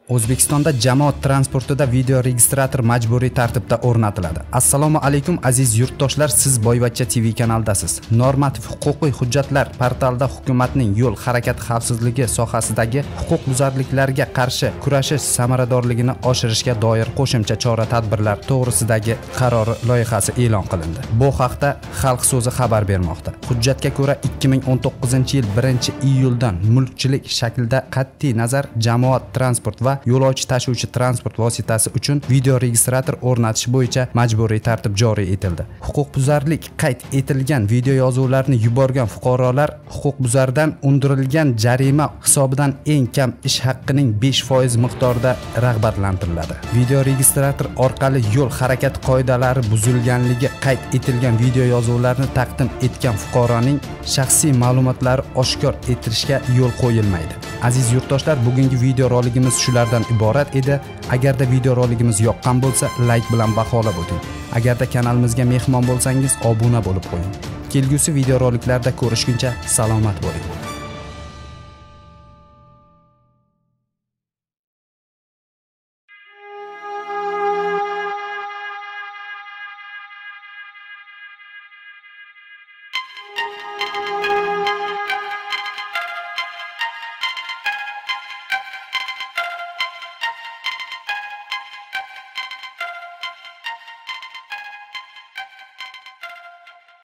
O'zbekistonda jamoat transportida videoregistrator majburiy tartibda o'rnatiladi. Assalomu alaykum aziz yurtdoshlar, siz Boyvachcha TV kanalidasiz. Normativ huquqiy hujjatlar portalida hukumatning yo'l harakati xavfsizligi sohasidagi huquqbuzarliklarga qarshi kurashish samaradorligini oshirishga doir qo'shimcha chora-tadbirlar to'g'risidagi qarori loyihasi e'lon qilindi. Bu haqda Xalq so'zi xabar bermoqda. Hujjatga ko'ra 2019-yil 1-iyuldan mulkchilik shaklida qat'iy nazar jamoat transport va yo'lovchi tashuvchi transport vositasi uchun videoregistrator o'rnatish bo'yicha majburiy tartib joriy etildi. Huquqbuzarlik qayd etilgan videoyozuvlarni yuborgan fuqarolar huquqbuzardan undirilgan jarima hisobidan eng kam ish haqqining 5% miqdorida rag'batlantiriladi. Videoregistrator orqali yo'l harakati qoidalari buzilganligi qayd etilgan videoyozuvlarni taqdim etgan fuqaroning shaxsiy ma'lumotlari oshkor etilishga yo'l qo'yilmaydi. Aziz yurtdoshlar, bugungi videorolikimiz shulardan iborat edi. Agarda videorolikimiz yoqqan bo'lsa, like bilan baholab o'ting. Agarda kanalimizga mehmon bo'lsangiz, obuna bo'lib qo'ying. Kelgusi videoroliklarda ko'rishguncha salomat bo'ling.